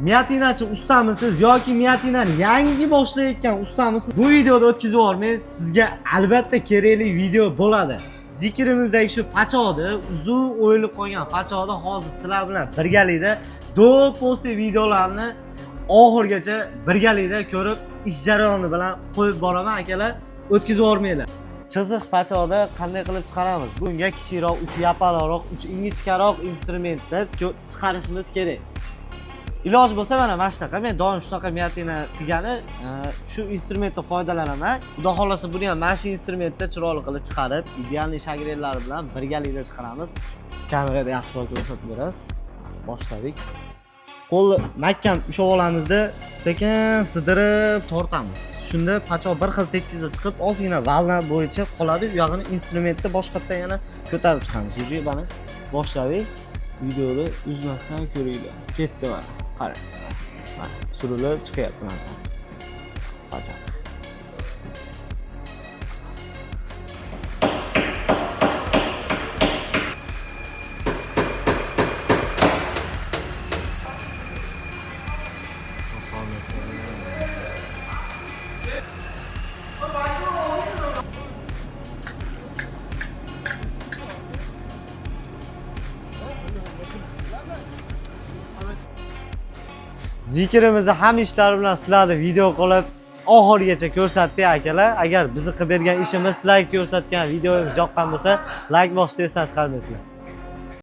Miyatinachi ustamisiz yoki miyatinani yangi boshlayotgan ustamisiz? Bu videoda o'tkazib yubormang, sizga albatta kerakli video bo'ladi. Zikrimizdagi shu pachoqni, uzun o'yilib qolgan pachoqni hozir sizlar bilan birgalikda do posti videolarni oxirigacha birgalikda ko'rib, ish jarayoni bilan qo'yib boraman akalar, o'tkazib yubormanglar. Chiziq pachoqda qanday qilib chiqaramiz? Bunga kichikroq, uchi yapaloqroq, uchi ingichkaroq instrumentda chiqarishimiz kerak. Iloji bo'lsa mana shunaqa, men doim shunaqa miyatina qilgani shu instrumentdan foydalanaman. Xudo xohlasa buni ham mana shu instrumentda chiroyli qilib chiqarib, idealniy shagrellari bilan birgalikda chiqaramiz. Kamerada yaxshiroq ko'rsatib berasiz. Boshladik. Qo'lni mahkam ushlab olamizda, sekin sidirib tortamiz. Shunda pachoq bir xil tekizda chiqib, ozgina valna bo'yicha qoladi. U yog'ini instrumentda boshqatdan yana ko'tarib chiqamiz. Уже mana boshladik. Videoni uzmasdan ko'ringlar. Ketdi mana. Qarang. Mana surilib chiqyapti mana. Pachoq. Zikrimizni ham ishlari bilan sizlarni video qilib oxirigacha ko'rsatdik akalar. Agar bizni qilib bergan ishimiz, sizlarga ko'rsatgan videomiz yoqqan bo'lsa, like bosishni esdan chiqarmaysizlar.